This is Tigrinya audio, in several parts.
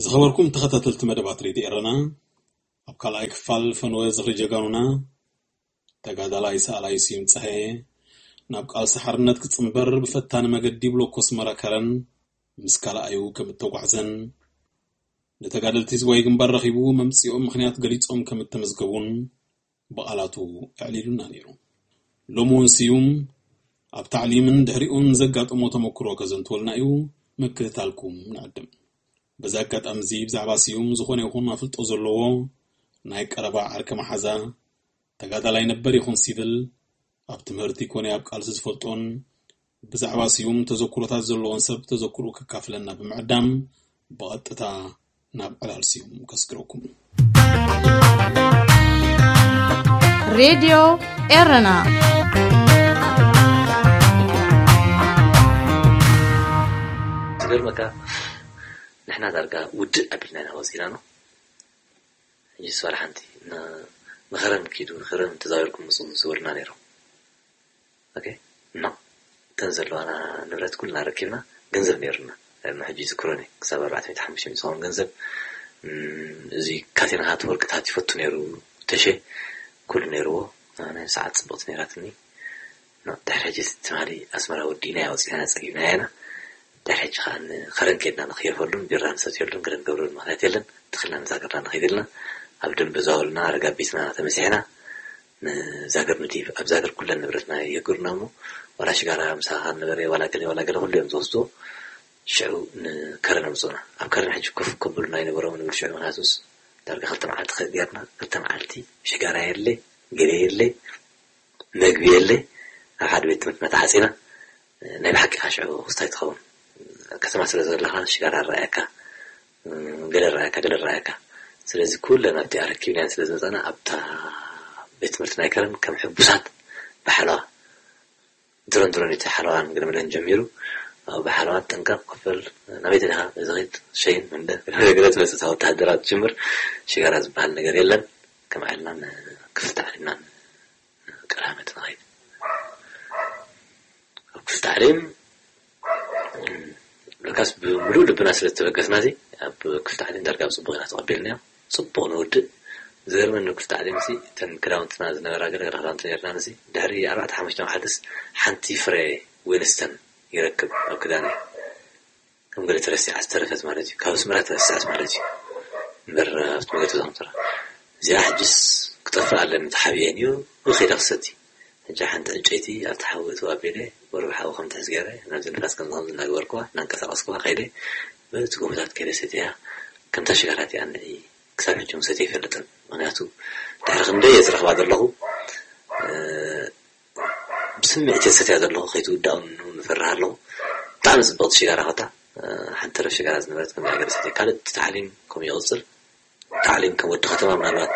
ዝተኸበርኩም ተኸታተልቲ መደባት ሬድዮ ኤረና፣ ኣብ ካልኣይ ክፋል ፈነወ ዝኽሪ ጀጋኑና፣ ተጋዳላይ ሰኣላይ ስዩም ጸሃየ ናብ ቃልሲ ሓርነት ክጽንበር ብፈታኒ መገዲ ብሎኮ ኣስመራ ከረን ምስ ካልኣዩ ከም እተጓዕዘን፣ ንተጋደልቲ ዝዋይ ግንባር ረኺቡ መምጽኦም ምኽንያት ገሊጾም ከም እተመዝገቡን ብቓላቱ ኣዕሊሉና ነይሩ። ሎሚ እውን ስዩም ኣብ ታዕሊምን ድሕሪኡን ዘጋጠሞ ተመክሮ ከዘንትወልና እዩ። ምክትታልኩም ንዕድም። በዚ ኣጋጣሚ እዚ ብዛዕባ ስዩም ዝኾነ ይኹን ኣፍልጦ ዘለዎ ናይ ቀረባ ዓርከ መሓዛ ተጋዳላይ ነበር ይኹን ሲቪል ኣብ ትምህርቲ ኮነ ኣብ ቃልሲ ዝፈልጦን ብዛዕባ ስዩም ተዘክሮታት ዘለዎን ሰብ ተዘክሮኡ ከካፍለና ብምዕዳም ብቐጥታ ናብ ዕላል ስዩም ከስግረኩም። ሬድዮ ኤረና። ዝገርመካ ንሕና ዳርጋ ውድእ ኣቢልና ኢና ወፂና ነው። ሕጂ ስዋል ሓንቲ ንኸረን ኪዱ ንኸረን ተዛዊርኩም ምፁ ዝብሉና ነይሮም። ኦኬ፣ እና እተን ዘለዋና ንብረት ኩልና ረኪብና፣ ገንዘብ ነይሩና። ሕጂ ዝክሮኒ ክሳብ ኣርባዕተ ሚእቲ ሓሙሽተ ሚእቲ ዝኸውን ገንዘብ፣ እዚ ካቴና ሃት ወርቅታት ይፈቱ ነይሩ። ተሸ ኩሉ ነይርዎ። ናይ ሰዓት ፅብቕቲ ነይራትኒ። ድሕሪ ሕጂ ትማሊ ኣስመራ ወዲእና ያወፅና ፀጊብና ያና። ድሕሪ ሕጂ ከዓ ንኸረን ኬድና ንኽየፈሉን ቢራ ንሰትየሉን ገለ ንገብረሉ ምክንያት የለን። ትኽልና ነዛ ገርና ንኸይድ ኢልና ኣብ ደንበ ዘዋውልና ረጋቢትና ተመሲሕና ንዛገር ንድይብ። ኣብ ዛገር ኩለን ንብረትና የህግሩና እሞ ዋላ ሽጋራ ምሳኻ ነበረ ዋላ ገለ ዋላ ገለ ኩሉ እዮም ዝወስድዎ። ሽዑ ንከረን ኣምፅኡና። ኣብ ከረን ሕጂ ኮፍ ከብሉና ኣይነበሮም ንብል ሽዑ ምክንያቱስ ዳርጋ ክልተ መዓልቲ ጌርና ክልተ መዓልቲ ሽጋራ የለ ገለ የለ መግቢ የለ ኣብ ሓደ ቤት ትምህርትና ተዓፂና። ናይ ብሓቂ ከዓ ሽዑ ክስታይ ትኸውን ከተማ ስለ ዘለኻ ሽጋራ ረኣየካ ገለ ረኣየካ ገለ ረኣየካ። ስለዚ ኩለን ኣብቲ ኣረኪብናያን ስለ ዝመፀና ኣብታ ቤት ትምህርቲ ናይ ከረን ከም ሕቡሳት ብሓለዋ ድሮን ድሮን እቲ ሓለዋ ንግድምለን ጀሚሩ። ኣብ ብሓለዋ ጠንቀቕ ክፈል ናበይ ተደኻ እዚ ኸይድ ሸይን መንደ ገለ ትመፅእ ወተሃደራት ትጅምር። ሽጋራ ዝበሃል ነገር የለን። ከም ዓልና ክፍቲ ዓሊምና ቀዳመት ንኸይድ ኣብ ክፍቲ ዓሊም ለካስ ብምሉእ ልብና ስለ ዝተበገስና እዚ ኣብ ክፍቲ ዓሊም ዳርጋ ኣብ ፅቡቕ ኢና ተቐቢልናዮ። ፅቡቕ ንውድእ። ዝገርመኒ ክፍቲ ዓሊም ሲ እተን ክዳውንትና ዝነበራ ገለ ገለ ክዳውንቲ ነርና ንሲ ድሕሪ ኣርባዕተ ሓሙሽተ መዓልትስ ሓንቲ ፍረ ዊንስተን ይረክብ ኣብ ክዳነይ። ከም ገለ ተረሲዓ ዝተረፈት ማለት እዩ። ካብ ኣስመራ ተረሲዓት ማለት እዩ። እምበር ኣብቲ መገዲ ዘምፅራ እዚኣ ሕጅስ ክጠፍእ ኣለኒ ተሓቢኤን እዩ። ከይዳ ክሰቲ ሕጂ ሓንቲ ዕንጨይቲ ኣብቲ ሓዊ እትው ኣቢለ ወርቢ ሓዊ ከም ትሕዝ ገይረ ናብዚ ንፋስ ከም ዝኸም ዝናገበርኩዋ እናንቀሳቐስኩዋ ከይደ በቲ ጎቦታት ከይደ ሰትያ ከምታ ሽጋራት እያ ንዒ ክሳብ ሕጂ ምሰት ኣይፈልጥን። ምክንያቱ ድሕሪ ክንደይ እየ ዝረኽባ ዘለኹ ብስምዒት እየ ዝሰትያ ዘለኹ ከይትውዳእ ንፈርህ ኣለኹ። ብጣዕሚ ፅብቕቲ ሽጋራ ከታ ሓንቲ ተረፍ ሽጋራ ዝነበረት ከም ገለ ሰትየ ካልእ እቲ ታዕሊም ከም ይቕፅል ታዕሊም ከም ወዲ ከተማ ምናልባት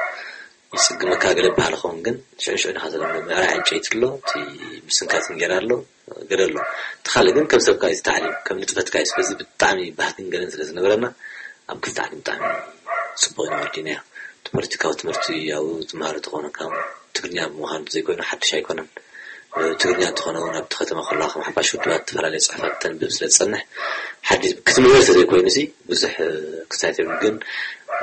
ይፅግመካ ገለ በሃል ኸውን ግን ሽዑ ሽዑ ንኻ ዘለምዶ ምዕራይ ዕንጨይቲ ኣሎ እቲ ምስንካት እንጌራ ኣሎ ገለ ኣሎ እቲ ካልእ ግን ከም ሰብካ እዩ ታዕሊም ከም ንጥፈትካ እዩ ስለዚ ብጣዕሚ ባህግን ገለን ስለ ዝነበረና ኣብ ክፍቲ ዓዲ ብጣዕሚ ፅቡቅ ኢና ወዲናዮ እቲ ፖለቲካዊ ትምህርቲ ኣብኡ ትምሃሮ ተኾነ ካብ ትግርኛ ብምዃኑ ዘይኮይኑ ሓድሽ ኣይኮነን ትግርኛ እንተኾነ እውን ኣብቲ ከተማ ከለዋ ከም ሓፋሽ ውድባት ዝተፈላለየ ፅሑፋት ተንብብ ስለ ዝፀንሕ ሓዲስ ክትምህር ተዘይኮይኑ ሲ ብዙሕ ክሳይት የብሉ ግን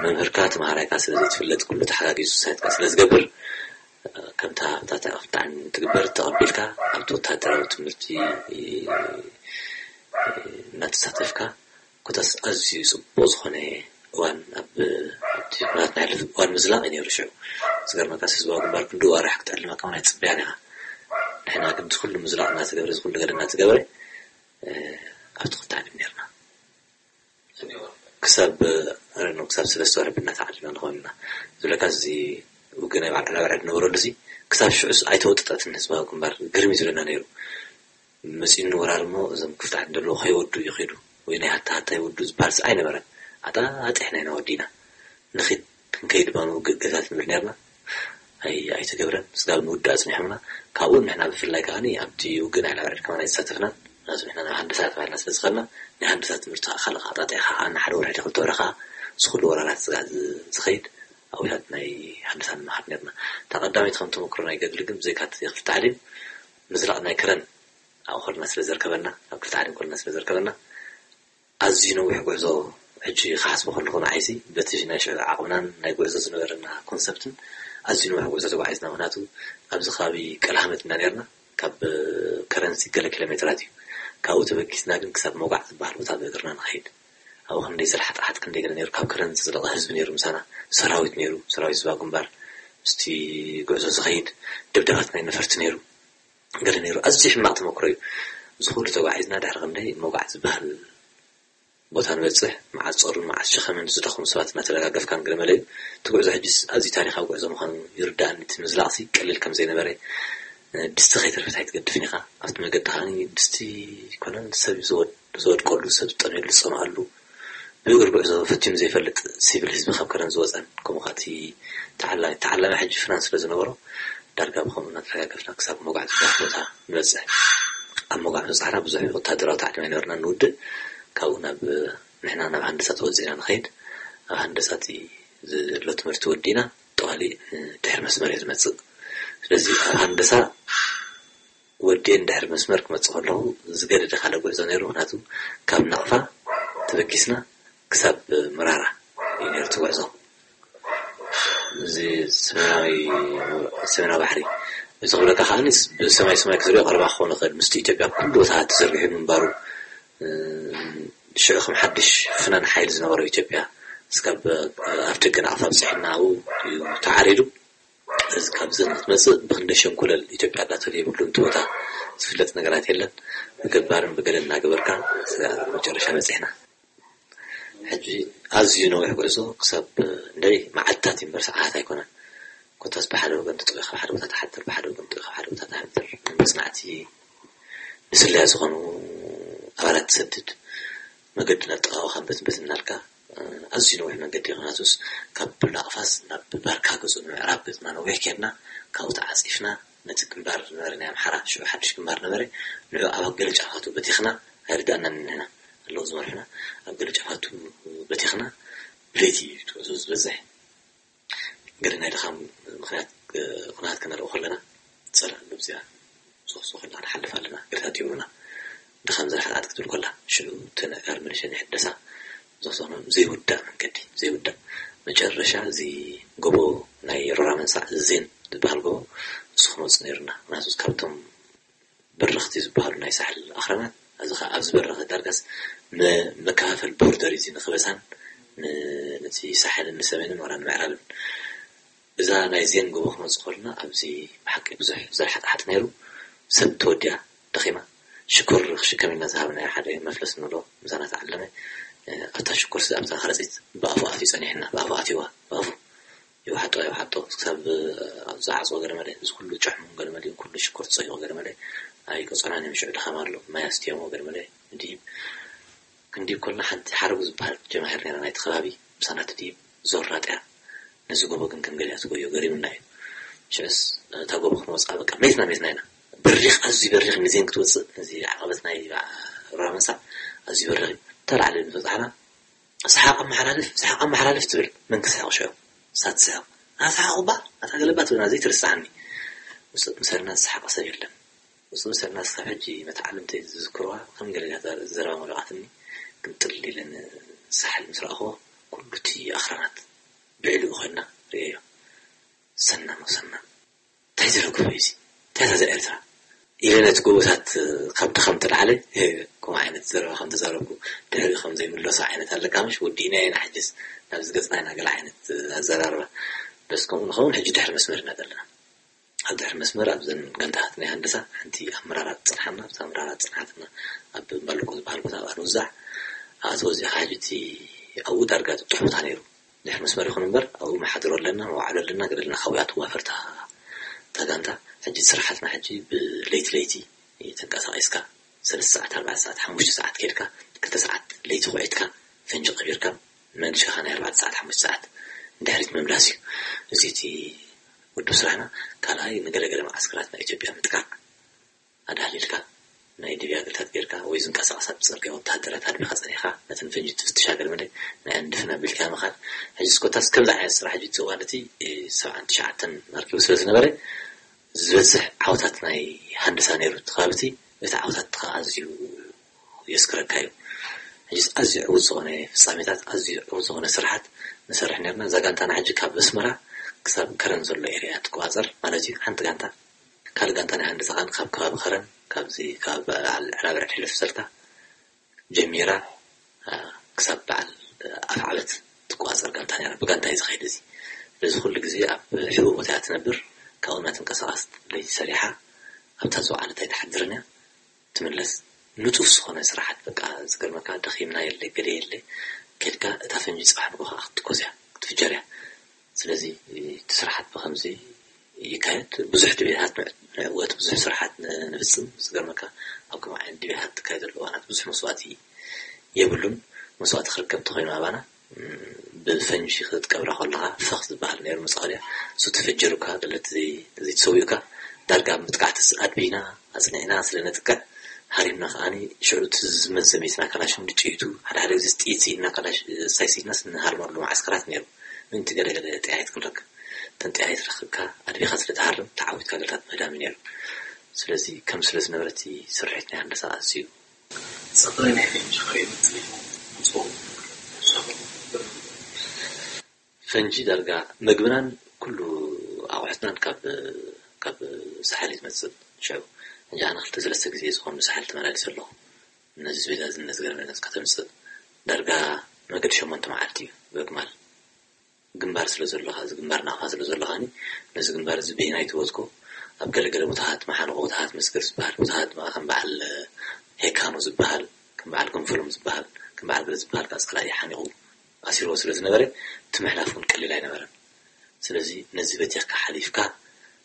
መምህርካ ተምሃራይካ ስለ ዘይትፍለጥ ኩሉ ተሓጋጊዙ ክሳይትካ ስለ ዝገብር ከምታ ኣብታ ብጣዕሚ ትግበር ተቐቢልካ ኣብቲ ወታደራዊ ትምህርቲ እናተሳተፍካ ኮታስ ኣዝዩ ፅቡቅ ዝኾነ እዋን ኣብ ኣብቲ ኩናት ናይ ሕሉፍ እዋን ምዝላቕ እዩ ነይሩ ሽዑ ዝገርመካ ህዝባዊ ግንባር ክንዲ ዋራሕ ክትዕልመካ ናይ ፅበያን ኢኻ ንሕና ግን ኩሉ ምዝላቕ እናተገብረ ኩሉ ገለ እናተገብረ ኣብቲ ክልተ ዓለም ነርና ክሳብ ረኖ ክሳብ ሰለስተ ወርሒ ብና ተዓሊምና ንኸውን ኢና ዝብለካ እዚ ውግእ ናይ በዓል ዕላባዕ ዝነበረሉ እዚ ክሳብ ሽዑስ ኣይተወጥጠትን ህዝባዊ ግንባር ግርሚ ዝብለና ነይሩ መፂኑ ወራር እሞ እዞም ክፍታሕ እንደለዉ ከይወዱ ይኸዱ ወይ ናይ ሃታ ሃታ ይወዱ ዝበሃል ስዓ ኣይነበረን ኣጣ ኣጢሕና ኢና ወዲና ንኺድ ክንከይድ ባኑ ውግእ ገታት ንብል ነርና ኣይተገብረን ስጋብ ንውዳእ ኣፅኒሖምና ካብኡ ንሕና ብፍላይ ከዓ ኣብቲ ውግእ ናይ ዕላባዕ ከማን ኣይተሳተፍናን ምክንያቱ ንሕና ናብ ሃንደሳ ተባሂልና ስለ ዝኸድና ናይ ሃንደሳ ትምህርቲ ከዓ ካልእ ከዓ ጣጢዕካ ከዓ ንሓደ ወርሒ ክልተ ወርሒ ከዓ ዝኩሉ ወራራት ስጋዕ ዝኸይድ ኣብታት ናይ ሃንደሳ ንመሃር ነርና እታ ቀዳመይቲ ከም ተመክሮ ናይ ገድሊ ግን ብዘይካ እቲ ክፍቲ ዓሊም ምዝላቕ ናይ ክረን ኣብ ኮልና ስለ ዘርከበና ኣብ ክፍቲ ዓሊም ኮልና ስለ ዘርከበና ኣዝዩ ነዊሕ ጉዕዞ ሕጂ ክሓስቦ ከለኹ ንዓይሲ በቲ ናይ ሽዑ ዓቕምናን ናይ ጉዕዞ ዝነበረና ኮንሰፕትን ኣዝዩ ነዊሕ ጉዕዞ ተጓዒዝና። ምክንያቱ ኣብዚ ከባቢ ቀልሃመት ኢና ነርና። ካብ ከረንሲ ገለ ኪሎ ሜትራት እዩ። ካብኡ ተበጊስና ግን ክሳብ መውጋዕ ዝበሃል ቦታ ብእግርና ንኸይድ። ኣብኡ ክንደይ ዘልሓጥሓጥ ክንደይ ገለ ነይሩ። ካብ ከረንሲ ዝለቐ ህዝቢ ነይሩ ምሳና። ሰራዊት ነይሩ፣ ሰራዊት ህዝባዊ ግንባር። ምስቲ ጉዕዞ ዝኸይድ ደብዳባት ናይ ነፈርቲ ነይሩ። ገለ ነይሩ። ኣዝዩ ሕማቕ ተመክሮ እዩ። እዚ ኩሉ ተጓዒዝና ድሕሪ ክንደይ መውጋዕ ዝበሃል ቦታ ንበጽሕ፣ መዓት ጸሩን መዓት ሸኸምን ዝደኸሙ ሰባት እናተደጋገፍካን ገለ መለ እዩ። እቲ ጉዕዞ ሕጅስ ኣዝዩ ታሪኻዊ ጉዕዞ ምዃኑ ይርዳእኒ። እቲ ምዝላቕሲ ቀሊል ከም ዘይነበረ፣ ድስቲ ከይተርፈት ኣይትገድፍን ኢኻ። ኣብቲ መገዲ ከኣ ድስቲ ይኮነን ሰብ ዝወድ-፣ ዝወድቀሉ፣ ሰብ ዝጠምየሉ፣ ዝጸምኣሉ፣ ብእግሪ ጉዕዞ ፈቲኑ ዘይፈልጥ ሲቪል ህዝቢ ካብ ከረን ዝወጸን፣ ከምኡ ከኣ እቲ ተዓላ-፣ ተዓላሚ ሕጂ ፍናን ስለ ዝነበሮ፣ ዳርጋ ብኸምኡ እናተሓጋገፍና ክሳብ መጓዕ ዝበሃል ቦታ ንበጽሕ። ኣብ መጓዕ ምብጻሕና ብዙሕ ወታደራዊ ታዕሊም ኣይነበርና። ንውድእ ካብኡ ናብ፣ ንሕና ናብ ሃንደሳ ተወጺእና ንኸይድ። ኣብ ሃንደሳ እቲ ዘሎ ትምህርቲ ወዲእና ጠዋሊ ድሕሪ መስመር እየ ዝመጽእ። ስለዚ ኣብ ሃንደሳ ወዲኤ ንድሕሪ መስመር ክመጽእ ከለኹ ዝገደደ ካልእ ጉዕዞ ነይሩ። ምክንያቱ ካብ ናቕፋ ተበጊስና ክሳብ መራራ እዩ ነይሩ እቲ ጉዕዞ። እዚ ሰሜናዊ፣ ሰሜናዊ ባሕሪ እዚ ክብለካ ከኣ ብሰማይ ሰማይ ክትሪኦ ቀረባ ክኸውን ይኽእል። ምስቲ ኢትዮጵያ ኩሉ ቦታ ተዘርጊሑ ምንባሩ፣ እ፣ ሽዑ ከም ሓድሽ ፍናን ሓይሊ ዝነበሮ ኢትዮጵያ እስካብ ኣፍ ደገ ናቕፋ ኣብፅሒና ኣብኡ እዩ ተዓሪዱ። እዚ ካብዚ ንክትመፅእ ብክንደይ ሸንኮለል ኢትዮጵያ እንዳተልየ ይብሉ፣ እቲ ቦታ ዝፍለጥ ነገራት የለን። ብገባርን ብገለን እናገበርካ እስካብ መጨረሻ በፂሕና። ሕጂ ኣዝዩ ነዊሕ ጉዕዞ ክሳብ እንደይ መዓልታት እዩ እምበር ሰዓታት ኣይኮነን። ኮታስ ብሓደ ወገን ትጥውዮ፣ ካብ ሓደ ቦታ ትሓድር፣ ብሓደ ወገን ትጥውዮ፣ ካብ ሓደ ቦታ ትሓድር። መጽናዕቲ ንስለያ ዝኾኑ ኣባላት ትሰድድ፣ መገዲ እናጠዋወኻን በትን በትን እናልካ፣ ኣዝዩ ነዊሕ መንገዲ እዩ። ምኽንያቱስ ካብ ናቕፋስ ናብ ባርካ ገጹ ንምዕራብ ገጽና ነዊሕ ኬድና፣ ካብኡ ተዓጺፍና ነቲ ግንባር ዝነበረ ናይ ኣምሓራ፣ ሽዑ ሓድሽ ግንባር ነበረ፣ ንዑ ኣብ ገለ ጫፋቱ በቲኽና፣ ኣይርዳእናን ንሕና ኣለዉ ዝመርሑና፣ ኣብ ገለ ጫፋቱ በቲኽና፣ ብለይቲ እዩ እቲ ጉዕዞ ዝበዝሕ። ገለ ናይ ድኻም ምኽንያት፣ ኩነታት ከነርኢ ከለና፣ ጸረ ግብጽያ ዞኽዞኽ ኢልና ንሓልፍ ኣለና። ገለታት ይብሉና፣ ድኻም ዘርሓት ክትብል ከላ፣ ሽዑ እቲ ናይ ጋር መለሸ ናይ ሕደሳ ዞኽዞኽ ዘይውዳእ መንገዲ፣ ዘይውዳእ መጨረሻ እዚ ጎቦ ናይ ሮራ መንሳዕ ዜን ዝበሃል ጎቦ፣ እሱ ክንወጽእ ነይሩና። ምኽንያቱ ካብቶም በረኽቲ ዝበሃሉ ናይ ሳሕል ኣኽራናት፣ እዚ ኸኣ ኣብዚ በረኸ ዳርጋስ መ-፣ መከፋፈል ቦርደር እዩ፣ እዚ ንኽበሳን ን-፣ ነቲ ሳሕልን ንሰሜንን ዋላ ንምዕራብን። እዛ ናይ ዜን ጎቦ ክመጽእ ከሎና ኣብዚ ብሓቂ ብዙሕ ዘርሓጥሓጥ ነይሩ። ሰብ ተወዲኣ፣ ደኺማ። ሽኮር ክሽከም ኢልና ዝሃብናዮ ሓደ መፍለስ ንብሎ ምሳና ተዓለመ። ኣብታ ሽኮር፣ ኣብታ ከረጺት ብኣፉ ኣትዩ ጸኒሕና፣ ብኣፉ ኣትዩዋ፣ ብኣፉ። ይውሓጦ ይውሓጦ ክሳብ ዝዓጽዎ ገለመለ፣ እዚ ኩሉ ጨሕሙ ገለመለ፣ ኩሉ ሽኮር ጸይቑ ገለመለ፣ ኣይቀጸናን እዮም። ሽዑ ድኻም ኣሎ፣ ማይ ኣስትዮሞ ገለመለ፣ ንድሂብ ክንድሂብ ከለና ሓንቲ ሓረጉ ዝበሃል ጀማሂር ነይራ ናይቲ ከባቢ፣ ምሳና ትድሂብ ዞር ኣጥያ፣ ነዚ ጎቦ ግን ከም ገሊኣ ትጎዮ ገሪሙና እዩ። ሽዕስ እታ ጎቦ ክንወጽኣ በቃ ሜትና ሜትና ኢና። በሪኽ፣ ኣዝዩ በሪኽ፣ ንዜን ክትወጽእ፣ እዚ ዓቐበት ናይ ሮራ መንሳዕ ኣዝዩ በሪኽ እዩ። እታ ላዕሊ ምስ በጻሕና፣ "ሰሓቕ ኣመሓላልፍ፣ ሰሓቕ ኣመሓላልፍ" ትብል። መን ክስሕቕ ሽዑ? ንሳ ትስሕቕ። "ኣታ ሰሓቕ እባ፣ ኣታ ገለባ" ትብልና ዘይትርስዓኒ። ውስጥ ምሰልና ዝሰሓቐ ሰብ የለን። ውስጥ ምሰልና እስካብ ሕጂ መተዓልምተይ ዝዝክርዋ ከም ገለ ገለ ዘረባ መለቓትኒ፣ ግምጥል ኢለን ሳሕል ምስ ረኣኽዎ፣ ኩሉ እቲ ኣኽራናት ብዕሊኡ ኮይንና ርእየዮ። ሰናም ሰናም። እንታይ ዝረግፎ እዩ እዚ? እንታይ እዛ ኤርትራ? ኢለ ነቲ ጎቦታት ካብ ድኻም ተላዕለ፣ ከምኡ ዓይነት ዘረባ ከም ተዛረብኩ፣ ድሕሪኡ ከም ዘይምለሶ ዓይነት ኣለካ ምሽ? ወዲእናዮ ኢና ሕጅስ፣ ናብዚ ገጽና ኢና ገለ ዓይነት ኣዘራርባ። በስ ከምኡ ንኸውን፣ ሕጂ ድሕሪ መስመር ኢና ዘለና። ኣብ ድሕሪ መስመር ኣብዘን ጋንታታት ናይ ሃንደሳ ሓንቲ ኣመራራ ትጸንሓና፣ ኣብዛ ኣመራራ ዝጸንሓትና ኣብ ባልኮ ዝበሃል ቦታ ኣብኣ ንውዛዕ። ኣብኣ ተወዚዕካ ሕጂ እቲ ኣብኡ ዳርጋ ጥጡሕ ቦታ ነይሩ። ድሕሪ መስመር ይኹን እምበር፣ ኣብኡ መሓድሮ ኣለና፣ መዋዕሎ ኣለና፣ ገለ ኣለና፣ ካብኡ እያ ትዋፈር እታ፣ እታ ጋንታ። ሕጂ ስራሓትና ሕጂ ብለይቲ ለይቲ ተንቀሳቒስካ፣ ሰለስተ ሰዓት፣ ኣርባዕተ ሰዓት፣ ሓሙሽተ ሰዓት ኬድካ፣ ክልተ ሰዓት ለይቲ ኹዒትካ፣ ፈንጂ ቀቢርካ፣ መልሽኻ ናይ ኣርባዕተ ሰዓት፣ ሓሙሽተ ሰዓት ንድሕሪት ምምላስ እዩ። እዚ እቲ ውዱብ ስራሕና። ካልኣይ፣ ንገለገለ መዓስከራት ናይ ኢትዮጵያ ምጥቃዕ። ኣዳህሊልካ፣ ናይ ሊብያ ገልታት ጌርካ ወይ ዝንቀሳቐሳ ብጽርግያ ወተሃደራት ኣድሚኻ ጸኒሕካ፣ ነተን ፈንጂ ትፍትሻ ገለ መለ ናይ ኣንድፍን ኣቢልካ ምኻድ። ሕጂ እስኮታስ ከምዚ ዓይነት ስራሕ ሕጂ እቲ እዋን እቲ፣ እ፣ ሰብዓን ትሽዓተን ኣርኪቡ ስለ ዝነበረ፣ ዝበዝሕ ዓወታት ናይ ሃንደሳ ነይሩ እቲ ከባቢ እቲ። እቲ ዓወታት ከኣ ኣዝዩ የስክረካ እዩ። ሕጂ ኣዝዩ ዕዉት ዝኾነ ፍጻሜታት፣ ኣዝዩ ዕዉት ዝኾነ ስራሓት ንሰርሕ ነርና። እዛ ጋንታና ሕጂ ካብ ኣስመራ ክሳብ ከረን ዘሎ ኤርያ ትቆጻጸር ማለት እዩ። ሓንቲ ጋንታ ካልእ ጋንታ ናይ ሃንደሳ ከኣ ካብ ከባቢ ከረን፣ ካብዚ ካብ በዓል ዕራብዕ ሕልፍ ሰልካ ጀሚራ ክሳብ በዓል ኣፍዓበት ትቆጻጸር ጋንታ ነይራ። ብጋንታ እዩ ዝኸይድ እዚ። ስለዚ ኩሉ ግዜ ኣብ ሕቡእ ቦታ እያ ትነብር። ካብኡ እናተንቀሳቐስ ለይቲ ሰሪሓ ኣብታ ዝወዓለት ኣይትሓድርን እያ ትምለስ። ንጡፍ ዝኾነ ስራሓት በቃ ዝገርመካ ደኺምና የለ ገለ የለ ከድካ እታ ፈንጂ ጽባሕ ንጎ ከዓ ክትትኮስ እያ ክትፍጀር እያ። ስለዚ እቲ ስራሓት ብኸምዚ ይካየድ። ብዙሕ ድቤታት ንዕወት ብዙሕ ስራሓት ንፍፅም። ዝገርመካ ኣብ ከምኡ ዓይነት ድቤታት ትካየደሉ እዋናት ብዙሕ መስዋእቲ የብሉን። መስዋእቲ ክርከብ ተኾይኑ ኣባና ብፈንጂ ክትቀብራ ከለኻ ፈኽ ዝበሃል ነይሩ መፃወድያ። እሱ ተፈጀሩካ ደለት ዘይተሰዊኡካ ዳርጋ ኣብ መጥቃዕቲ ኣድቢና ኣፅኒዕና ስለ ነጥቅዕ ሃሪምና ከዓኒ ሽዑ እቲ ዝመዘመ ቤትና ካላሽ እውን ጥይቱ ሓደ ሓደ ግዜ ጥይት ስኢና ካላሽ ሳይ ስኢናስ ንሃርመሉ መዓስከራት ነይሩ። ምእንቲ ገለ ገለ ጥያይት ክንረክብ እተን ጥያይት ረክብካ ኣድቢኻ ስለ ትሃርም ተዓዊትካ ገልታት ምህዳም እዩ ነይሩ። ስለዚ ከም ስለ ዝነበረ እቲ ስርሒት ናይ ሃንደሳ ኣዝዩ ጸጥሪ ናይ ፈንጂ ከርእዩ ምጽሊኹ ምጽኡ ፈንጂ ዳርጋ ምግብናን ኩሉ ኣቑሑትናን ካብ ካብ ሳሕል እዩ ዝመጽእ። ሽዑ ሕጂ ኣነ ክልተ ሰለስተ ግዜ ዝኾኑ ሳሕል ተመላሊሰ ኣለኹ። ነዚ ስቤዛ እዚ ነዚ ገርመ ነዚ ከተምጽእ ዳርጋ መገዲ ሸሞንተ መዓልቲ እዩ በግማል ግንባር ስለ ዘለኻ እዚ ግንባር ናቕፋ ስለ ዘለኻኒ ነዚ ግንባር እዚ ብየናይ ትወጽኮ ኣብ ገለገለ ቦታታት መሓንቆ ቦታታት መስገር ዝበሃል ቦታታት ከም በዓል ሄካኖ ዝበሃል ከም በዓል ገንፈሎም ዝበሃል ከም በዓል ገለ ዝበሃል ካብ ጸላኢ ሓኒቑ ኣሲርዎ ስለ ዝነበረ እቲ ምሕላፍ እውን ቀሊል ኣይነበረን። ስለዚ ነዚ በቲኽካ ሓሊፍካ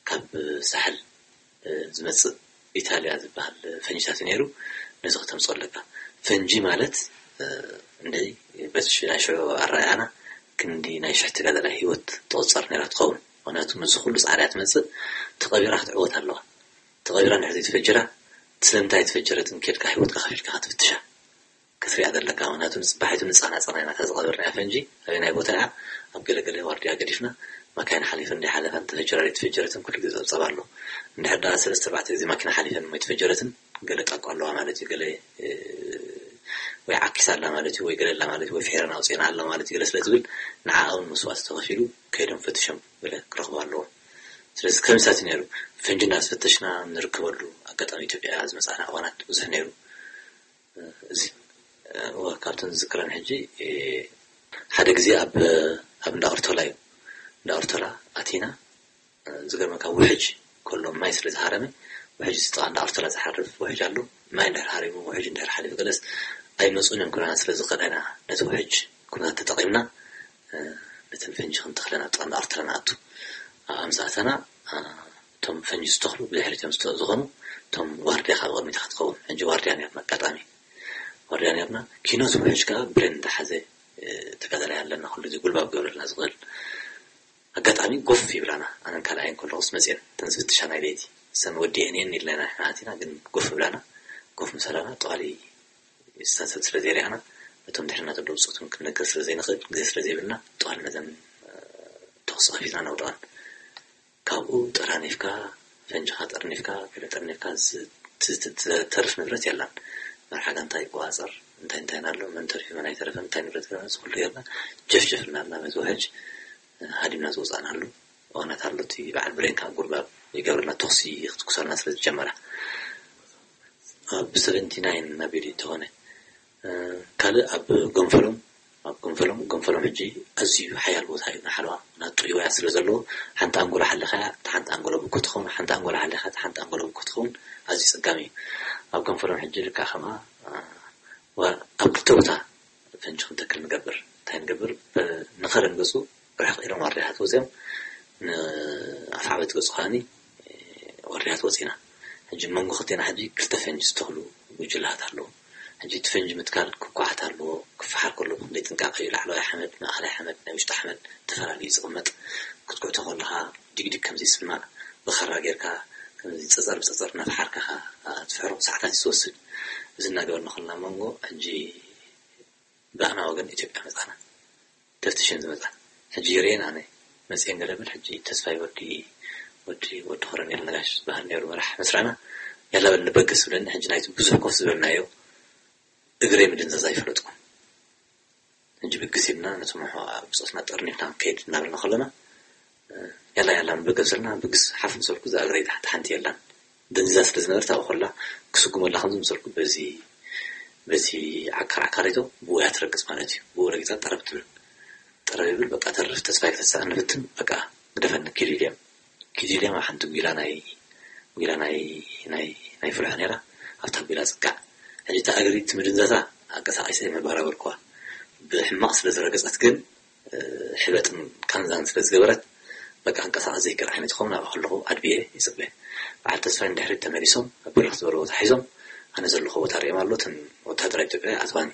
ካብ ሳሕል ዝመፅእ ኢታልያ ዝበሃል ፈንጂታት እዩ ነይሩ። ነዚ ከተምፅኦ ኣለካ። ፈንጂ ማለት እንደ በቲ ናይ ሽዑ ኣረኣያና ክንዲ ናይ ሽሕ ተጋዳላይ ህይወት ትቑፀር ነይራ ትኸውን። ምክንያቱ ምስዚ ኩሉ ፃዕርያ ትመፅእ ተቐቢራ ክትዕወት ኣለዋ። ተቐቢራ እንድሕር ዘይተፈጅራ ስለምንታይ ኣይተፈጀረትን ኬድካ ህይወትካ ከፊልካ ክትፍትሻ ክትሪኣ ዘለካ። ምክንያቱ ንፅባሒቱ ንፃና ፀናይና እታ ዝቐበርናያ ፈንጂ ኣበናይ ቦታ እያ ኣብ ገለገለ ዋርድያ ገዲፍና ማካይን ሓሊፈን እንዳይሓለፋን ተፈጀራ ዘይተፈጀረትን ኩሉ ግዜ ፀብፀብ ኣሎ። እንድሕር ደኣ ሰለስተ ኣርባዕተ ግዜ ማኪና ሓሊፈን እሞ ኣይተፈጀረትን ገለ ጣቋ ኣለዋ ማለት እዩ። ገለ ወይ ዓኪሳ ኣላ ማለት እዩ ወይ ገለ ኣላ ማለት እዩ ወይ ፍሒረን ኣውፂኤን ኣላ ማለት እዩ ገለ ስለ ዝብል ንዓኣ እውን መስዋእቲ ተኸፊሉ ከይዶም ፈትሾም ገለ ክረኽቡ ኣለዎም። ስለዚ ከምዚታት እዩ ነይሩ። ፈንጂ እንዳፈተሽና ንርከበሉ ኣጋጣሚ ኢትዮጵያ ዝመፃና እዋናት ብዙሕ ነይሩ። እዚ እወ ካብተን ዝዝክረን ሕጂ ሓደ ግዜ ኣብ ኣብ እንዳ ቅርቶላ እዩ እንዳ ቅርቶላ ኣቲና ዝገርመካ ውሕጅ ከሎ ማይ ስለ ዝሃረመ ውሕጅ ስጥቓ እንዳ ቅርቶላ ዝሓርፍ ውሕጅ ኣሎ ማይ እንድሕር ሃሪሙ ውሕጅ እንድሕር ሓሊፉ ገለስ ኣይመፁን እዮም ኩለና ስለ ዝኽእል ኢና ነቲ ውሕጅ ኩነታት ተጠቒምና ነተን ፈንጂ ክንተኽለን ኣብ ጥቓ እንዳ ቅርቶላ ንኣቱ ኣብኣ ምስ ኣተና እቶም ፈንጂ ዝተኽሉ ብድሕሪቶም ዝኾኑ እቶም ዋርድያ ካብ ቅድሚታ ክትኸውን ሕጂ ዋርድያ ነርና ኣጋጣሚ ዋርድያ ነርና ኪኖ ዝውሕጅ ከዓ ብሬን እንዳሓዘ ተጋዳላይ ኣለና ኩሉ ግዜ ጉልባብ ገብረልና ዝኽእል ኣጋጣሚ ጎፍ ይብላና ኣነን ካልኣይን ከለኹስ መፅየን እተን ዝፍትሻ ናይ ለይቲ ሰን ወዲአን እየን ኢልና ኢና ንሕና ኣቲና ግን ጎፍ ይብላና ጎፍ ምሰላና ጠዋሊ ይሳሰብ ስለ ዘይሪኣና እቶም ድሕርና ዘለዉ ብፆቶም ክንነግር ስለ ዘይንኽእል ግዜ ስለ ዘይብልና ጠዋሊ ነዘን ተኹሲ ከፊትና ነውድቐን ካብኡ ጠራኒፍካ ፈንጅኻ ጠርኒፍካ ገለ ጠርኒፍካ ዝተርፍ ንብረት የላን መርሓ ጋንታ ይቆፃፀር እንታይ እንታይ ኣሎ መን ተሪፉ መን ኣይተረፈን እንታይ ንብረት ገና እዚ ኩሉ ጌርና ጀፍጀፍ እናበልና በቲ ውሕጅ ሃዲምና ዝወፃእናሉ እዋናት ኣሎ እቲ በዓል ብሬን ከዓ ጉርባብ ይገብረልና ተኹሲ ክትኩሰልና ስለ ዝጀመራ ኣብ ሰቨንቲ ናይን እናቢሉ እንተኾነ ካልእ ኣብ ገንፈሎም ኣብ ገንፈሎም ገንፈሎም ሕጂ ኣዝዩ ሓያል ቦታ እዩ ንሓለዋ ናቱ ይወያ ስለ ዘለዎ ሓንቲ ኣንጎሎ ሓሊኻ እታ ሓንቲ ኣንጎሎ ብኮ ትኸውን ሓንቲ ኣንጎሎ ሓሊኻ እታ ሓንቲ ኣንጎሎ ብኮ ትኸውን ኣዝዩ ጸጋሚ እዩ ኣብ ገንፈሎም ሕጂ ልካ ከማ ኣብ ክልተ ቦታ ፈንጂ ክንተክል ንገብር እንታይ ንገብር ንኸረን ገጹ ርሕቕ ኢሎም ዋርድያታት ወጺኦም ንኣፍዓበት ገጹ ከዓኒ ዋርድያታት ወጺና ሕጂ መንጎ ክልቴና ሕጂ ክልተ ፈንጂ ዝተኽሉ ጉጅላታት ኣለዉ ሕጂ እቲ ፈንጂ ምትካል ክኳሕት ኣለዎ ክፈሓር ከሎ ብክንደይ ጥንቃቐ እዩ ላዕለዋይ ሓመድ ማእኸላይ ሓመድ ናይ ውሽጢ ሓመድ ተፈላለዩ ዝቕመጥ ክትኩዕቶ ከለኻ ዲግዲግ ከምዚ ይስማዕ ብኻራ ጌርካ ከምዚ ፀፀር ብፀፀር እናፈሓርካ ትፍሕሮ ሰዓታት እዩ ዝወስድ እዚ እናገበርና ከለና መንጎ ሕጂ ብኣና ወገን ኢትዮጵያ መፃና ተፍትሸን ዝመፃ ሕጂ ይርኤን ኣነ መፅኤን ገለ ብል ሕጂ ተስፋይ ወዲ ወዲ ወዲ ኮረኔል ነጋሽ ዝበሃል ነይሩ መራሕ መስራና ያላ በል ንበገስ ብለኒ ሕጂ ናይቲ ብዙሕ ኮፍ ዝበልናዮ እግረይ ምድንዛዝ ኣይፈለጥኩን። ሕጂ ብግስ ኢልና ነቲ ምሖ ኣብ ብጾትና ጠርኒፍና ክንከይድ እናበልና ከለና፣ ያላ ያላ ንበገስ ዘለና፣ ብግስ ሓፍ ምስ በልኩ እዛ እግረይ ታሕቲ ሓንቲ የላን። ደንዚዛ ስለ ዝነበረት ኣብኡ ከላ ክስጉመላ ከም ዝመሰልኩ በዚ በዚ ዓካር ዓካሪቶ ብኡ እያ ትረግጽ ማለት እዩ። ብኡ ረጊጻ ጠረብ ትብል። ጠረብ ይብል፣ በቃ ተርፍ፣ ተስፋይ ከተሳእን ንፍትን፣ በቃ ግደፈኒ ኪድ ኢልዮም። ኪድ ኢልዮም ኣብ ሓንቲ ጒላ ናይ ጒላ ናይ ናይ ናይ ፍልሖ ነይራ፣ ኣብታ ጒላ ጽጋዕ። ሕጂ እታ እግሪ እቲ ምድንዛዛ ኣንቀሳቒሰ መባራበርኩዋ። ብሕማቕ ስለ ዝረገጸት ግን፣ እ፣ ሕበጥን ቃንዛን ስለ ዝገበረት፣ በቃ ኣንቀሳቐስ ዘይክእል ዓይነት ይኸውን። ኣብኣ ከለኹ ኣድብየ ይጽበ። በዓል ተስፋይ ንድሕሪት ተመሊሶም ኣብ በሪኽ ዝበለ ቦታ ሒዞም፣ ኣነ ዘለኹ ቦታ ርእዮም ኣሎ። እተን ወታደራዊ ኢትዮጵያ ኣትዋኒ።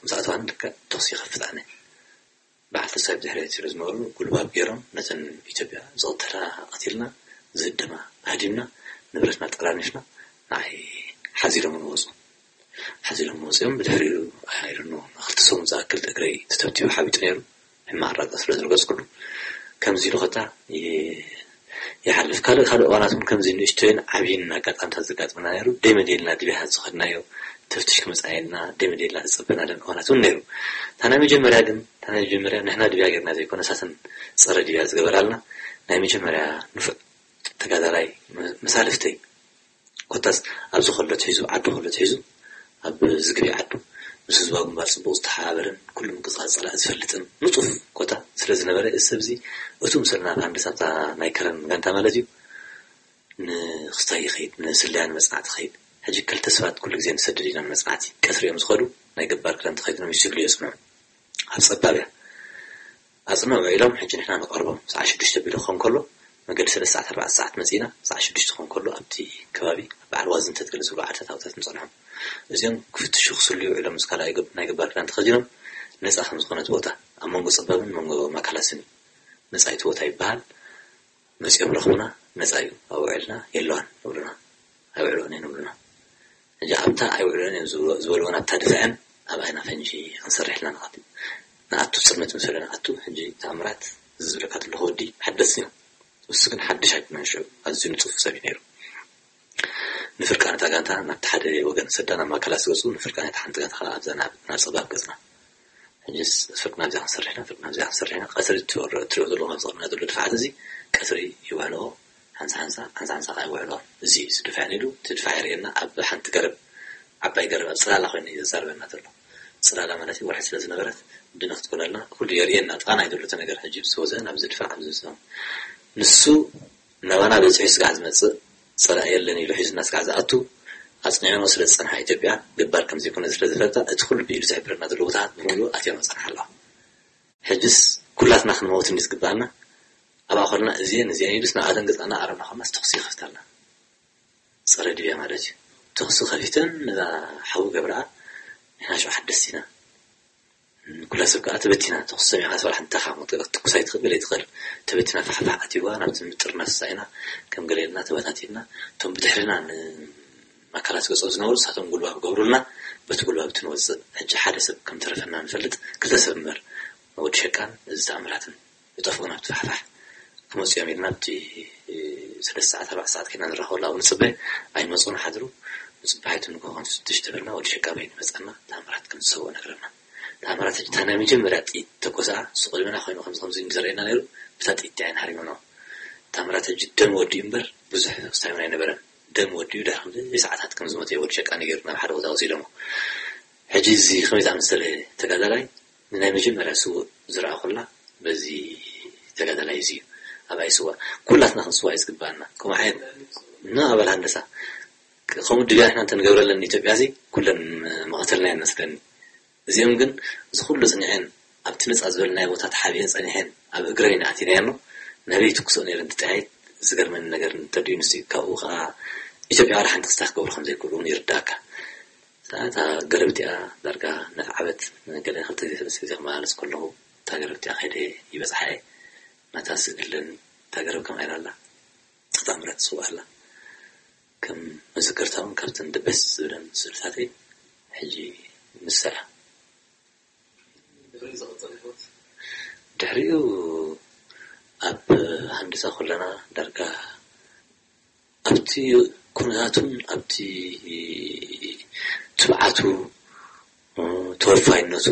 ምስ ኣትዋኒ ልክዕ ተኹሲ ይኸፍት ኣነ። በዓል ተስፋይ ብድሕሪት ስለ ዝነበሩ፣ ጉልባብ ገይሮም ነተን ኢትዮጵያ ዝቐተላ ቀቲልና፣ ዝህደማ ሃዲምና፣ ንብረትና ጠራኒፍና፣ ንዓይ ሓዚሎምኒ ወጹ። ሓዚሎምኒ ወጺኦም። ብድሕሪኡ፣ I don't know፣ ንኽልተ ሰሙን ዝኣክል እግረይ ተተብቲቡ ሓቢጡ ነይሩ። ሕማቕ ኣረጋግጻ ስለ ዝረገጽኩሉ፣ ከምዚ ኢሉ ኸታ ይ-፣ ይሓልፍ። ካልእ፣ ካልእ እዋናት እውን ከምዚ ንእሽቶይን ዓብይን ኣጋጣምታት ዘጋጥመና ነይሩ። ደይ መደይልና ድብያታት ዝኸድናዮ ተፍትሽ ክመጽኣ ኢልና ደይ መደይልና ዝጸበናለን እዋናት እውን ነይሩ። እታ ናይ መጀመርያ ግን፣ እታ ናይ መጀመርያ ንሕና ድብያ ጌርና ዘይኮነ፣ እሳተን ጸረ ድብያ ዝገበራልና ናይ መጀመርያ ንፉዕ ተጋዳላይ መ-፣ መሳልፍተይ ኮታስ ኣብዚ ከሎ ትሒዙ፣ ዓዱ ከሎ ትሒዙ፣ ኣብ ዝግቢ ዓዱ ምስ ህዝባዊ ግንባር ጽቡቕ ዝተሓባበረን ኩሉ ምንቅስቓስ ጸላኢ ዝፈልጥን ንጡፍ ኮታ ስለ ዝነበረ፣ እዚ ሰብ እዚ እቱ ምስልና ኣብ ሃንደሳታ ናይ ከረን ጋንታ ማለት እዩ፣ ንክስታይ ይኸይድ፣ ንስለያ ንመጽናዕቲ ይኸይድ። ሕጂ ክልተ ሰባት ኩሉ ግዜ ንሰድድ ኢና ንመጽናዕቲ። ቀትሪ እዮም ዝኸዱ፣ ናይ ገባር ክዳን ተኸዲኖም ይስግሉ የጽንዑ። ኣብ ጸባብ እያ። ኣጽንዑ ኢሎም ሕጂ ንሕና ንቐርቦም። ሰዓት ሽዱሽተ ቢሉ ክኸውን ከሎ፣ መገዲ ሰለስተ ሰዓት፣ ኣርባዕተ ሰዓት መጺእና፣ ሰዓት ሽዱሽተ ክኸውን ከሎ ኣብቲ ከባቢ ኣብ በዓል ዋዝንተ ትገለ ዝብሉ ዓድታት ኣብታት ንጸንሖም። እዚኦም ክፍትሹ ክስልዩ ውዒሎም ምስ ካልኣይ ገብ-፣ ናይ ገባር ክዳን ተኸዲኖም ነጻ ከም ዝኾነት ቦታ፣ ኣብ መንጎ ጸባብን መንጎ ማካላስን እዩ። ነጻ እቲ ቦታ ይበሃል። መጺኦም ረኽቡና፣ ነጻ እዩ። ኣብኡ ውዒልና የለዋን ንብሉና። ኣይውዕልኦን እየን ንብሉና። ሕጂ ኣብታ ኣይውዕልኦን እየን ዝብሎ-፣ ዝበልወን ኣብታ ድፍዐን ኣብ ኣይና ፈንጂ ክንሰርሕ ኢልና ንኣቱ። ንኣቱ ጽልመት ምስ በለ ንኣቱ። ሕጂ ተኣምራት ዝብለካ ዘለኹ ወዲ ሓደስ እዩ። እሱ ግን ሓድሽ ኣይኮነን ሽዑ። ኣዝዩ ንጡፍ ሰብ እዩ ነይሩ። ንፍርቃን እታ ጋንታ ናብቲ ሓደ ወገን ሰዳ ናብ ማእከላት ዝገጹ፣ ንፍርቃን እታ ሓንቲ ጋንታ ከኣ ኣብዛ ናብ፣ ናብ ጸባብ ገጽና። ሕጅስ ፍርቂ ናብዚኣ ክንሰርሕ ኢና፣ ፍርቂ ናብዚኣ ክንሰርሕ ኢና። ቀትሪ እትወር-፣ እትሪኦ ዘለኹም ኣብዚ ቅድሚና ዘሎ ድፋዓት እዚ ቀትሪ ይውዕልኦ። ሓንሳ ሓንሳ፣ ሓንሳ ሓንሳ ከኣ ይውዕልኦ። እዚ እዩ እዚ ድፋዕ ኢሉ፣ እቲ ድፋዕ የርእየና። ኣብ ሓንቲ ገረብ፣ ዓባይ ገረብ፣ ኣብ ጽላላ ኮይኑ እዩ ዘዛርበና ዘሎ። ጽላላ ማለት እዩ፣ ወርሒ ስለ ዝነበረት፣ ድነ ክትኮነልና፣ ኩሉ የርእየና። ጥቓና እዩ ዘሎ እቲ ነገር። ሕጂ ምስ ወዘ ናብዚ ድፋዕ፣ ኣብዚ ዝሰም-፣ ንሱ ናባና በጺሑ ስጋዕ ዝመጽእ ጸላኢ የለን ኢሉ ሒዙና ስጋዕ ዝኣቱ፣ ኣጽኒዕኖ ስለ ዝጸንሓ ኢትዮጵያ ገባር ከም ዘይኮነ ስለ ዝፈልጣ፣ እቲ ኩሉ ብኢዱ ዝሕብረና ዘሎ ቦታታት ብምሉኡ ኣትያኖ ጸንሓ ኣለዋ። ሕጅስ ኩላትና ክንመውት እንዲ ዝግባኣና፣ ኣብኣ ኾልና እዚኤን እዚኤን ኢሉስ ንኣተን ገጻና ኣረምና ኾልናስ ተኹሲ ይኸፍታልና። ጸረ ሊብያ ማለት እዩ። ተኹሲ ከፊተን ነዛ ሓዊ ገብርኣ፣ ንሕና ሽዑ ሓደስቲ ኢና። ኩላ ሰብ ከኣ ተበቲና፣ ተኹሲ ሰሚዕካ ስራሕ እንተኻ ክትኩስ ኣይትኽእል፣ ገለ ኣይትኽእል። ተበቲና ፋሕፋሕ ኣትይዋ፣ ናብቲ ምጥርናፍ ሳኢና፣ ከም ገለ ኢልና ተበታቲንና። እቶም ብድሕርና ንኣካላት ገጾም ዝነበሩ፣ ንሳቶም ጉልባብ ገብሩልና፣ በቲ ጉልባብ እቲ ንወጽእ። ሕጂ ሓደ ሰብ ከም ተረፈና ንፈልጥ፣ ክልተ ሰብ እምበር፣ ወዲ ሸቃን እዚ ተኣምራትን። ይጠፍኡ ናብቲ ፋሕፋሕ። ክመጹ እዮም ኢልና ኣብቲ ሰለስተ ሰዓት፣ ኣርባዕተ ሰዓት ኮይና ንራኸበሉ ኣብኡ ንጽበ። ኣይመጹን ሓድሩ። ንጽበ ሓይቱ ንግሆ ክንፍትሽ ተበልና፣ ወዲ ሸቃ በይኑ መጸና፣ ተኣምራት ከም ዝሰብኦ ነግረና። ተኣምራት ሕጂ እታ ናይ መጀመርያ ጥይት ተኮሰኣ፣ እሱ ቅድመና ኮይኑ ከምዚ ከምዚ እዩ ዘርእየና ነይሩ፣ ብታ ጥይት እያ ኣይንሃሪምኖ። ተኣምራት ሕጂ ደም ወዲኡ እምበር፣ ብዙሕ ክስታይ እውን ኣይነበረን። ደም ወዲኡ ድሕሪ ክንደይ ሰዓታት ከም ዝሞተ ወዲ ሸቃ ነጊሩ ናብ ሓደ ቦታ ወሲዶሞ። ሕጂ እዚ ከመይ ዝኣመሰለ ተጋዳላይ፣ ንናይ መጀመርያ ስዉእ ዝረኣኹላ በዚ ተጋዳላይ እዚ እዩ። ኣብኣይ ስዋ፣ ኩላትና ክንስዋ እዩ ዝግባኣና። ከምኡ ዓይነት፣ ን ኣባል ሃንደሳ፣ ከምኡ ድልያ ንሕና እንተንገብረለን ንኢትዮጵያ እዚ፣ ኩለን መቐተልና እየን መስለኒ። እዚኦም ግን፣ እዚ ኩሉ ጽኒዐን፣ ኣብቲ ነጻ ዝበልናዮ ቦታ ተሓቢአን ጸኒሐን፣ ኣብ እግረን ኢና ኣቲናየን እሞ፣ ናበይ ይትኩሶ ነይረን ትጠያይት፣ ዝገርመኒ ነገር እንተድዩ ንሱ እዩ። ካብኡ ከኣ፣ ኢትዮጵያ ዋላ ሓንቲ ክስታይ ክገብሩ ከም ዘይክእሉ እውን ይርዳእካ። እታ ገረብ እቲኣ ዳርጋ እናተዓበት፣ ገለ ክልተ ግዜ ሰለስተ ግዜ ክመላለስ ከለኹ፣ እታ ገረብ እቲኣ ከይደ ይበጽሓ እየ። ናታ ስእሊ ኣለኒ። እታ ገረብ ከምኣ ኢላ ኣላ። ተኣምራት ትስዋእ ኣላ። ከም መዘከርታ እውን ካብተን ደበስ ዝብለን ስእልታተይ ሕጂ ንሳ እያ። ድሕሪኡ ኣብ ሃንደሳ ከለና ዳርጋ ኣብቲ ኩነታቱን ኣብቲ ትብዓቱ፣ ተወፋይነቱ፣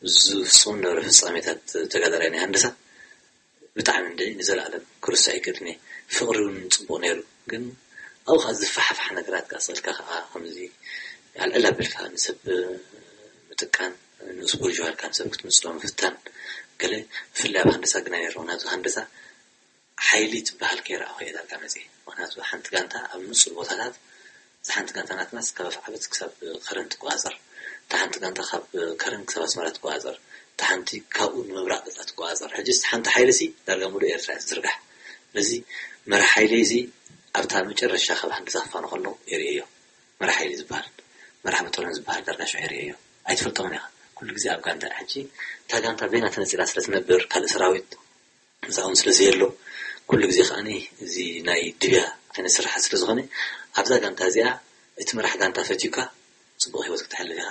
ዝፍፅሙ ዝነበረ ፍፃሜታት ተጋዳላይ ናይ ሃንደሳ ብጣዕሚ እንደ ንዘለኣለም ክርስዕ ኣይክእልን እየ። ፍቕሪ እውን ፅቡቕ ነይሩ፣ ግን ኣብኡ ከዓ ዝፈሓፍሓ ነገራት ከዓ ስእልካ ከዓ ከምዚ ኣልዕል ኣቢልካ ንሰብ ምጥቃን፣ ንኡስ ቦርጅዋ ኢልካ ንሰብ ክትምፅሎ ምፍታን፣ ገለ ብፍላይ ኣብ ሃንደሳ ግና ነይሩ። ምክንያቱ ሃንደሳ ሓይሊ ትበሃል ከይረኣኹ እየ ዳርጋ መፅየ። ምክንያቱ ሓንቲ ጋንታ ኣብ ንፁር ቦታታት፣ እዛ ሓንቲ ጋንታ ናትናስ ካብ ኣፍዓበት ክሳብ ከረን ትቆፃፀር፣ እታ ሓንቲ ጋንታ ካብ ከረን ክሳብ ኣስመራ ትቆፃፀር፣ እታ ሓንቲ ካብኡ ንምብራቕ ገፃ ትቆፃፀር። ሕጂስ ሓንቲ ሓይሊ ሲ ዳርጋ ሙሉእ ኤርትራ እያ ትዝርጋሕ። ስለዚ መራሕ ሓይሊ እዚ ኣብታ መጨረሻ ካብ ሃንደሳ ክፋኖ ከሎ የርእዮ። መራሕ ሓይሊ ዝበሃል፣ መራሕ መጠሎን ዝበሃል ዳርጋ ሽዑ የርእዮ። ኣይትፈልጦምን ኢኻ። ኩሉ ግዜ ኣብ ጋንታ ሕጂ እታ ጋንታ በይና ተነፂላ ስለ ትነብር ካልእ ሰራዊት ምስኦም ስለ ዘየሎ፣ ኩሉ ግዜ ከዓኒ እዚ ናይ ድብያ ዓይነት ስራሓት ስለ ዝኾነ፣ ኣብዛ ጋንታ እዚኣ እቲ መራሕ ጋንታ ፈትዩካ ጽቡቕ ህይወት ክትሕልፍ ኢኻ።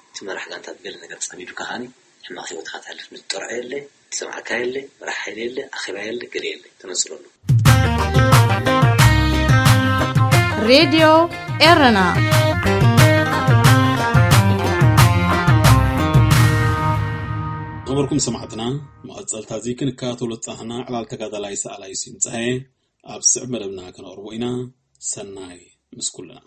እቲ መራሕ ጋንታ ብገለ ነገር ጸሚዱካ ከዓኒ ሕማቕ ህይወት ኢኻ ትሕልፍ። ንትጠርዖ የለ፣ ትሰምዓካ የለ፣ መራሕ ሓይሊ የለ፣ ኣኼባ የለ፣ ገለ የለ። ተነጽለሉ። ሬድዮ ኤረና። ዝኸበርኩም ሰማዕትና፣ መቐጸልታ እዚ ክንከታተሎ ዝጸናሕና ዕላል ተጋዳላይ ሰኣላይ ስዩም ጸሃየ ኣብ ዝስዕብ መደብና ከነቕርቦ ኢና። ሰናይ ምስ ኩልና።